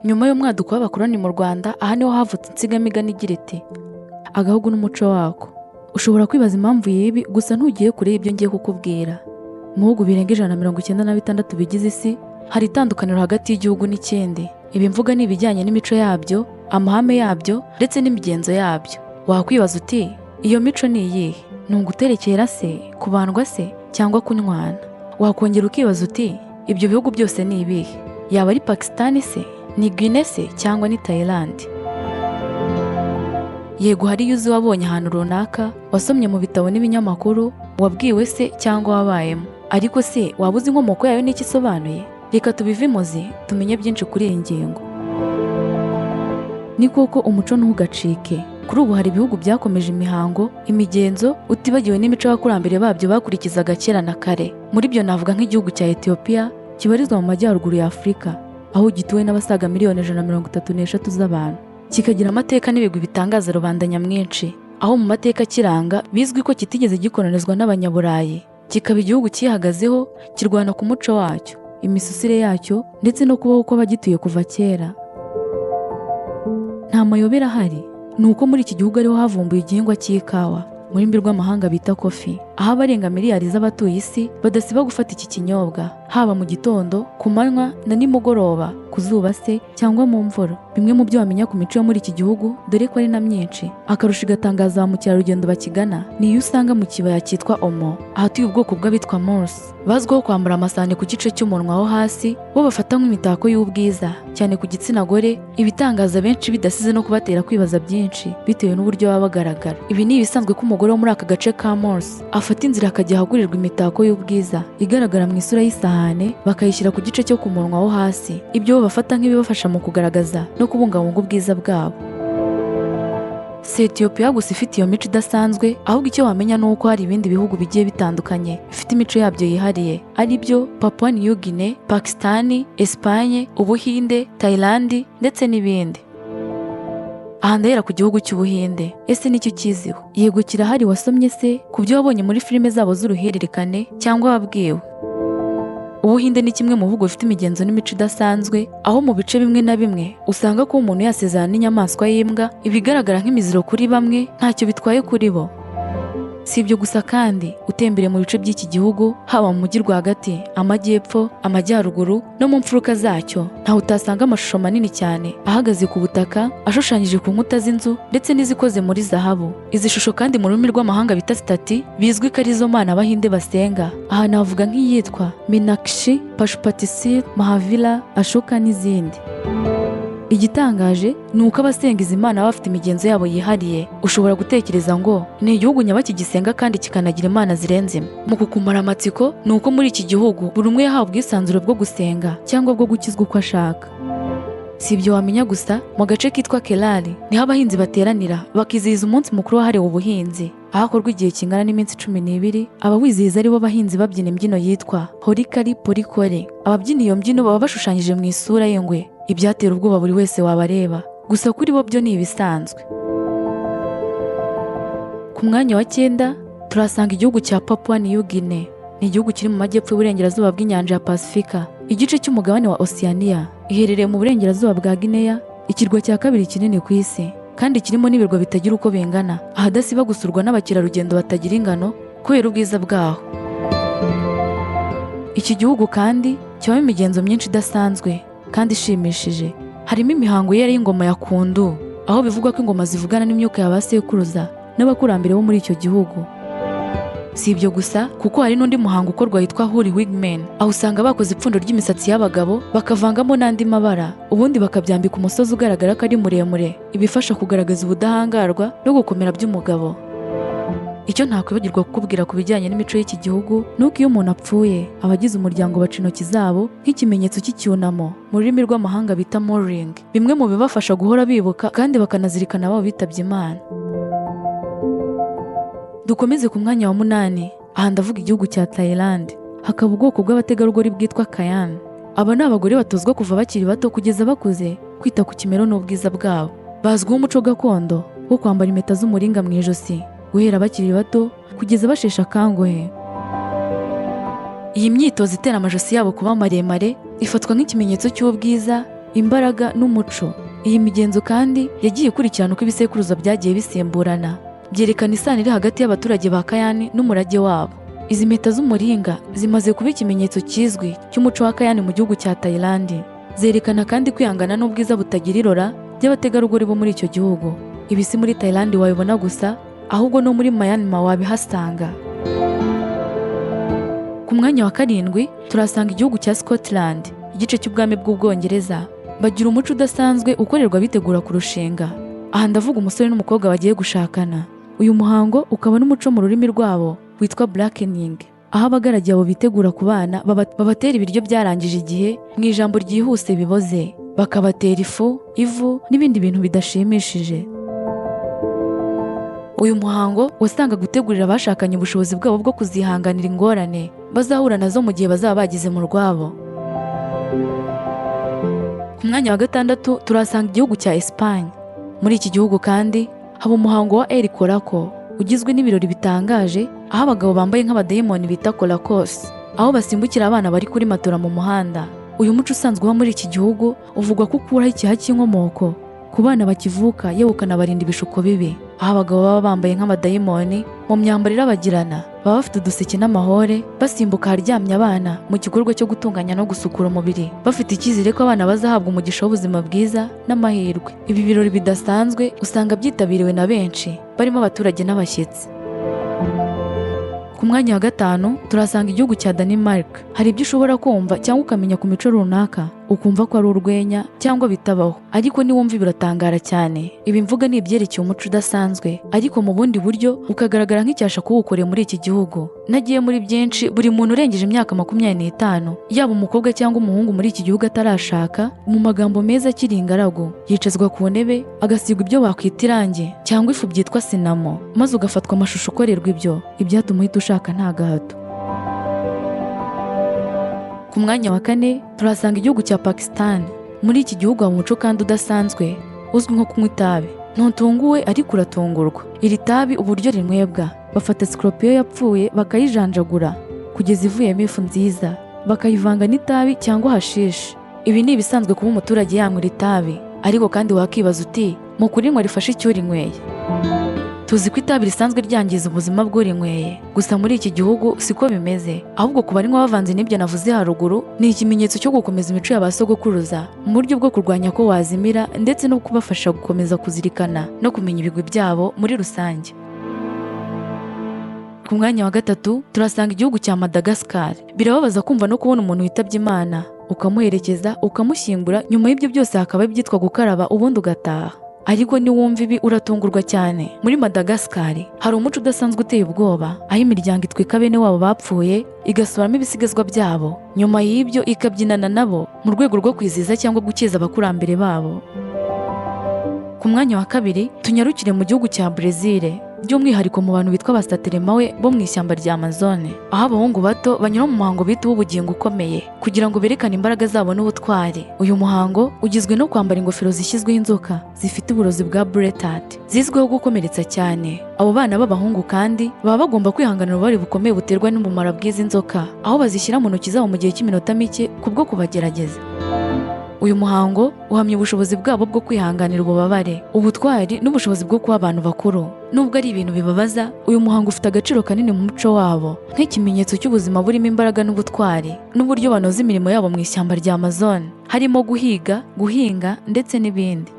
Nyuma y'umwaduko w'abakoloni mu Rwanda, aha niho havutse insigamigani igira iti: "Agahugu n'umuco wako." Ushobora kwibaza impamvu y'ibi, gusa ntugiye kure y'ibyo ngiye kukubwira. Mu bihugu birenga 196 bigize isi, hari itandukaniro hagati y'igihugu n'ikindi. Ibi mvuga ni ibijyanye n'imico yabyo, amahame yabyo ndetse n'imigenzo yabyo. Wakwibaza uti: "Iyo mico ni iyihe? Ni uguterekera se, kubandwa se cyangwa kunywana?" Wakongera ukibaza uti: "Ibyo bihugu byose ni ibihe? Yaba ari Pakisitani se, ni Guinea se cyangwa ni Thailand?" Yego, hari iyo uzi wabonye ahantu runaka, wasomye mu bitabo n'ibinyamakuru, wabwiwe se cyangwa wabayemo. Ariko se waba uzi inkomoko yayo n'icyo isobanuye? Reka tubive imuzi, tumenye byinshi kuri iyi ngingo. Ni koko, umuco ntugacike. Kuri ubu hari ibihugu byakomeje imihango, imigenzo, utibagiwe n'imico abakurambere babyo bakurikizaga kera na kare. Muri byo navuga nk'igihugu cya Etiyopiya kibarizwa mu majyaruguru ya Afurika, aho gituwe n'abasaga miliyoni 133 z'abantu, kikagira amateka n'ibigwi bitangaza rubanda nyamwinshi, aho mu mateka kiranga bizwi ko kitigeze gikolonizwa n'Abanyaburayi, kikaba igihugu cyihagazeho, kirwana ku muco wacyo, imisusire yacyo ndetse no kubaho kw'abagituye kuva kera. Nta mayobera ahari ni uko muri iki gihugu ariho havumbuye igihingwa cy'ikawa, mu rurimi rw'amahanga bita coffee, aho abarenga miliyari z'abatuye isi badasiba gufata iki kinyobwa, haba mu gitondo, ku manywa na nimugoroba, ku zuba se cyangwa mu mvura. Bimwe mu byo wamenya ku mico yo muri iki gihugu, dore ko ari na myinshi, akarusho igatangaza ba mukerarugendo bakigana, ni iyo usanga mu kibaya cyitwa Omo, ahatuye ubwoko bw'abitwa Mursi, bazwiho kwambara amasahani ku gice cy'umunwa wo hasi, bo bafata nk'imitako y'ubwiza cyane ku gitsina gore, ibitangaza benshi bidasize no kubatera kwibaza byinshi bitewe n'uburyo baba bagaragara. Ibi ni ibisanzwe ko umugore wo muri aka gace ka Mursi afata inzira akajya ahagurirwa imitako y'ubwiza igaragara mu isura y'isahane, bakayishyira ku gice cyo ku munwa wo hasi, ibyo bo bafata nk'ibibafasha mu kugaragaza no kubungabunga ubwiza bwabo. Si Etiyopiya gusa ifite iyo mico idasanzwe, ahubwo icyo wamenya ni uko hari ibindi bihugu bigiye bitandukanye bifite imico yabyo yihariye, ari byo Papua New Guinea, Pakisitani, Esipanye, Ubuhinde, Tayilandi ndetse n'ibindi. Aha ndahera ku gihugu cy'Ubuhinde. Ese nicyo ukiziho? Yego, kirahari. Wasomye se, ku byo wabonye muri filime zabo z'uruhererekane cyangwa wabwiwe? Ubuhinde ni kimwe mu bihugu bifite imigenzo n'imico idasanzwe, aho mu bice bimwe na bimwe usanga kuba umuntu yasezerana n'inyamaswa y'imbwa, ibigaragara nk'imiziro kuri bamwe, ntacyo bitwaye kuri bo. Si ibyo gusa kandi, utembereye mu bice by'iki gihugu, haba mu mujyi rwagati, amajyepfo, amajyaruguru no mu mfuruka zacyo, ntaho utasanga amashusho manini cyane ahagaze ku butaka, ashushanyije ku nkuta z'inzu ndetse n'izikoze muri zahabu. Izi shusho kandi mu rurimi rw'amahanga bita statue, bizwi ko arizo mana Abahinde basenga. Aha navuga nk'iyitwa Meenakshi, Pashupati, Mahavira, Ashoka n'izindi. Igitangaje ni uko abasenga izi mana baba bafite imigenzo yabo yihariye. Ushobora gutekereza ngo ni igihugu nyabaki gisenga kandi kikanagira imana zirenze imwe. Mu kukumara amatsiko ni uko muri iki gihugu buri umwe yahawe ubwisanzure bwo gusenga cyangwa bwo gukizwa uko ashaka. Si ibyo wamenya gusa, mu gace kitwa Kerala niho abahinzi bateranira bakizihiza umunsi mukuru wahariwe ubuhinzi, aho hakorwa igihe kingana n'iminsi 12, abawizihiza ari bo bahinzi babyina imbyino yitwa Horikari Porikore. Ababyina iyo mbyino baba bashushanyije mu isura y'ingwe, ibyatera ubwoba buri wese wabareba, gusa kuri bo byo ni ibisanzwe. Ku mwanya wa cyenda turahasanga igihugu cya Papua New Guinea. Ni igihugu kiri mu majyepfo y'uburengerazuba bw'inyanja ya Pasifika, igice cy'umugabane wa Oceania. Iherereye mu burengerazuba bwa Guinea, ikirwa cya kabiri kinini ku isi, kandi kirimo n'ibirwa bitagira uko bingana, ahadasiba gusurwa n'abakerarugendo batagira ingano kubera ubwiza bwaho. Iki gihugu kandi kibamo imigenzo myinshi idasanzwe kandi ishimishije. Harimo imihango yera y'ingoma ya Kundu, aho bivugwa ko ingoma zivugana n'imyuka ya ba sekuruza n'abakurambere bo muri icyo gihugu. Si ibyo gusa, kuko hari n'undi muhango ukorwa witwa Huli Wigmen, aho usanga bakoze ipfundo ry'imisatsi y'abagabo, bakavangamo n'andi mabara, ubundi bakabyambika umusozi ugaragara ko ari muremure, ibifasha kugaragaza ubudahangarwa no gukomera by'umugabo. Icyo ntakwibagirwa kukubwira ku bijyanye n'imico y'iki gihugu ni uko iyo umuntu apfuye, abagize umuryango baca intoki zabo nk'ikimenyetso cy'icyunamo, mu rurimi rw'amahanga bita mourning, bimwe mu bibafasha guhora bibuka kandi bakanazirikana ababo bitabye Imana. Dukomeze ku mwanya wa munani. Aha ndavuga igihugu cya Thailand, hakaba ubwoko bw'abategarugori bwitwa Kayan. Aba ni abagore batozwa kuva bakiri bato kugeza bakuze kwita ku kimero n'ubwiza bwabo. Bazwiho umuco gakondo wo kwambara impeta z'umuringa mu ijosi guhera bakiri bato kugeza basheshe akanguhe. Iyi myitozo itera amajosi yabo kuba maremare ifatwa nk'ikimenyetso cy'ubwiza, imbaraga n'umuco. Iyi migenzo kandi yagiye ikurikirana uko ibisekuruza byagiye bisimburana, byerekana isano iri hagati y'abaturage ba Kayani n'umurage wabo. Izi mpeta z'umuringa zimaze kuba ikimenyetso kizwi cy'umuco wa Kayani mu gihugu cya Thailand. Zerekana kandi kwihangana n'ubwiza butagira irora by'abategarugori bo muri icyo gihugu. Ibi si muri Thailand wabibona gusa, ahubwo no muri Myanmar wabihasanga. Ku mwanya wa karindwi turasanga igihugu cya Scotland, igice cy'ubwami bw'Ubwongereza. Bagira umuco udasanzwe ukorerwa bitegura kurushinga. Aha ndavuga umusore n'umukobwa bagiye gushakana. Uyu muhango ukaba n'umuco mu rurimi rwabo witwa blackening, aho abagaragiye abo bitegura kubana babatera ibiryo byarangije igihe, mu ijambo ryihuse biboze, bakabatera ifu, ivu n'ibindi bintu bidashimishije. Uyu muhango wasangaga gutegurira abashakanye ubushobozi bwabo bwo kuzihanganira ingorane bazahura nazo mu gihe bazaba bageze mu rwabo. Ku mwanya wa gatandatu turahasanga igihugu cya Espagne. Muri iki gihugu kandi haba umuhango wa El Corako, ugizwe n'ibirori bitangaje aho abagabo bambaye nk'abadayimoni bita Coracos, aho basimbukira abana bari kuri matora mu muhanda. Uyu muco usanzwe uba muri iki gihugu uvugwa ko ukuraho ikiha cy'inkomoko ku bana bakivuka, yewe ukanabarinda ibishuko bibi, aho abagabo baba bambaye nk'abadayimoni mu myambaro irabagirana, baba bafite uduseke n'amahore, basimbuka aharyamye abana mu gikorwa cyo gutunganya no gusukura umubiri, bafite icyizere ko abana bazahabwa umugisha w'ubuzima bwiza n'amahirwe. Ibi birori bidasanzwe usanga byitabiriwe na benshi, barimo abaturage n'abashyitsi. Ku mwanya wa gatanu turasanga igihugu cya Denmark. Hari ibyo ushobora kumva cyangwa ukamenya ku mico runaka, ukumva ko ari urwenya cyangwa bitabaho, ariko niwumva biratangara cyane. Ibi mvuga ni ibyerekeye umuco udasanzwe, ariko mu bundi buryo ukagaragara nk'icyasha kuwukoreye muri iki gihugu. Nagiye muri byinshi, buri muntu urengeje imyaka 25, yaba umukobwa cyangwa umuhungu muri iki gihugu atarashaka, mu magambo meza akiri ingaragu, yicazwa ku ntebe agasigwa ibyo wakwita irangi cyangwa ifu byitwa cinnamon, maze ugafatwa amashusho ukorerwa ibyo, ibyatuma uhita ushaka nta gahato. Ku mwanya wa kane turahasanga igihugu cya Pakistan. Muri iki gihugu haba umuco kandi udasanzwe uzwi nko kunywa itabi. Ntutunguwe ariko uratungurwa. Iri tabi uburyo rinywebwa, bafata scorpion yapfuye bakayijanjagura kugeza ivuyemo ifu nziza, bakayivanga n'itabi cyangwa hashishi. Ibi ni ibisanzwe kuba umuturage yanywa iri tabi, ariko kandi wakibaza uti: mu kurinywa rifasha icyo urinyweye? Tuzi ko itabi risanzwe ryangiza ubuzima bw'urinyweye, gusa muri iki gihugu siko bimeze, ahubwo ku barinywa bavanze n'ibyo navuze haruguru ni ikimenyetso cyo gukomeza imico ya ba sogokuruza mu buryo bwo kurwanya ko wazimira, ndetse no kubafasha gukomeza kuzirikana no kumenya ibigwi byabo muri rusange. Ku mwanya wa gatatu turasanga igihugu cya Madagascar. Birababaza kumva no kubona umuntu witabye Imana, ukamuherekeza, ukamushyingura, nyuma y'ibyo byose hakaba ibyitwa gukaraba, ubundi ugataha. Ariko niwumva ibi uratungurwa cyane. Muri Madagascar hari umuco udasanzwe uteye ubwoba, aho imiryango itwika bene wabo bapfuye, igasuramo ibisigazwa byabo, nyuma y'ibyo ikabyinana nabo mu rwego rwo kwizihiza cyangwa gukeza abakurambere babo. Ku mwanya wa kabiri tunyarukire mu gihugu cya Brezil, by'umwihariko mu bantu bitwa Abasateremawe bo mu ishyamba rya Amazone, aho abahungu bato banyura mu muhango bita uw'ubugingo ukomeye kugira ngo berekane imbaraga zabo n'ubutwari. Uyu muhango ugizwe no kwambara ingofero zishyizweho inzoka zifite uburozi bwa buretati, zizwiho gukomeretsa cyane. Abo bana b'abahungu kandi baba bagomba kwihanganira ububabare bukomeye buterwa n'ubumara bw'izi nzoka, aho bazishyira mu ntoki zabo mu gihe cy'iminota mike kubwo kubagerageza. Uyu muhango uhamya ubushobozi bwabo bwo kwihanganira ububabare, ubutwari n'ubushobozi bwo kuba abantu bakuru. Nubwo ari ibintu bibabaza, uyu muhango ufite agaciro kanini mu muco wabo nk'ikimenyetso cy'ubuzima burimo imbaraga n'ubutwari, n'uburyo banoza imirimo yabo mu ishyamba rya Amazon, harimo guhiga, guhinga ndetse n'ibindi.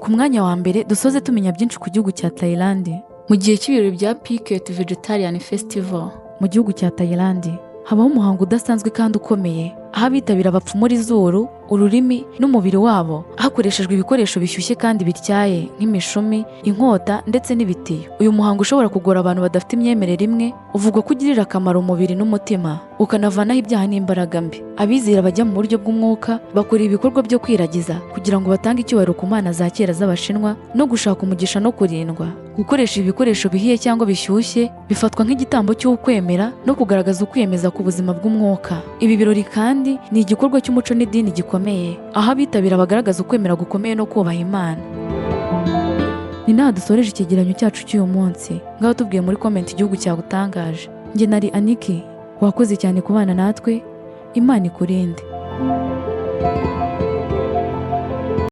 Ku mwanya wa mbere dusoze tumenya byinshi ku gihugu cya Thailand. Mu gihe cy'ibirori bya Phuket Vegetarian Festival, mu gihugu cya Thailand habaho umuhango udasanzwe kandi ukomeye, aho abitabira bapfumura izuru, ururimi n'umubiri wabo hakoreshejwe ibikoresho bishyushye kandi bityaye nk'imishumi, inkota ndetse n'ibitiyo. Uyu muhango ushobora kugora abantu badafite imyemerere imwe, uvugwa ko ugirira akamaro umubiri n'umutima, ukanavanaho ibyaha n'imbaraga mbi. Abizera bajya mu buryo bw'umwuka bakora ibikorwa byo kwiragiza kugira ngo batange icyubahiro ku mana za kera z'Abashinwa no gushaka umugisha no kurindwa. Gukoresha ibikoresho bihiye cyangwa bishyushye bifatwa nk'igitambo cy'ukwemera no kugaragaza ukwiyemeza ku buzima bw'umwuka. Ibi birori kandi ni igikorwa cy'umuco n'idini gikomeye, aho abitabira bagaragaza ukwemera gukomeye no kubaha Imana. Ni naha dusoreje icyegeranyo cyacu cy'uyu munsi. Ngaho tubwiye muri comment igihugu cyagutangaje. Njye nari Aniki, wakoze cyane kubana natwe. Imana ikurinde.